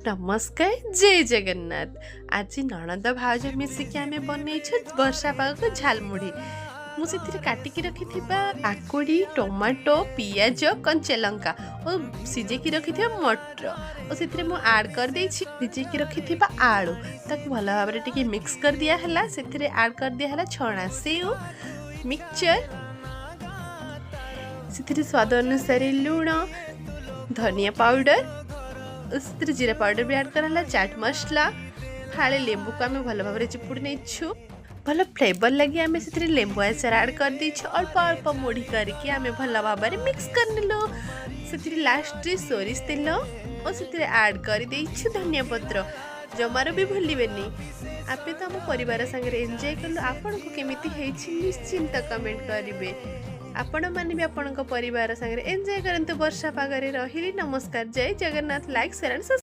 ନମସ୍କାର, ଜୟ ଜଗନ୍ନାଥ। ଆଜି ନଣନ୍ଦ ଭାଉଜ ମିଶିକି ଆମେ ବନେଇଛୁ ବର୍ଷା ପାଗକୁ ଝାଲମୁଢ଼ି। ମୁଁ ସେଥିରେ କାଟିକି ରଖିଥିବା କାକୁଡ଼ି, ଟମାଟୋ, ପିଆଜ, କଞ୍ଚା ଲଙ୍କା ଓ ସିଝେଇକି ରଖିଥିବା ମଟର ଓ ସେଥିରେ ମୁଁ ଆଡ଼୍ କରିଦେଇଛି ସିଝେଇକି ରଖିଥିବା ଆଳୁ। ତାକୁ ଭଲ ଭାବରେ ଟିକେ ମିକ୍ସ କରିଦିଆ ହେଲା। ସେଥିରେ ଆଡ଼୍ କରିଦିଆ ହେଲା ଛଣା ସେଉ, ମିକ୍ସଚର, ସେଥିରେ ସ୍ୱାଦ ଅନୁସାରେ ଲୁଣ, ଧନିଆ ପାଉଡ଼ର, ସେଥିରେ ଜିରା ପାଉଡ଼ର ବି ଆଡ଼୍ କରାହେଲା, ଚାଟ୍ ମସଲା, ଫାଳେ ଲେମ୍ବୁକୁ ଆମେ ଭଲ ଭାବରେ ଚିପୁଡ଼ି ନେଇଛୁ। ଭଲ ଫ୍ଲେଭର୍ ଲାଗି ଆମେ ସେଥିରେ ଲେମ୍ବୁ ଆଚାର ଆଡ଼୍ କରିଦେଇଛୁ। ଅଳ୍ପ ଅଳ୍ପ ମୁଢ଼ି କରିକି ଆମେ ଭଲ ଭାବରେ ମିକ୍ସ କରିନେଲୁ। ସେଥିରେ ଲାଷ୍ଟରେ ସୋରିଷ ତେଲ ଓ ସେଥିରେ ଆଡ଼୍ କରିଦେଇଛୁ ଧନିଆ ପତ୍ର। ଜମାରୁ ବି ଭୁଲିବେନି। ଆମେ ତ ଆମ ପରିବାର ସାଙ୍ଗରେ ଏନ୍ଜୟ କଲୁ। ଆପଣଙ୍କୁ କେମିତି ହେଇଛି, ନିଶ୍ଚିନ୍ତ କମେଣ୍ଟ କରିବେ। ଆପଣମାନେ ବି ଆପଣଙ୍କ ପରିବାର ସାଙ୍ଗରେ ଏନ୍ଜୟ କରନ୍ତୁ ବର୍ଷା ପାଗରେ। ରହିଲି, ନମସ୍କାର, ଜୟ ଜଗନ୍ନାଥ। Like, share and.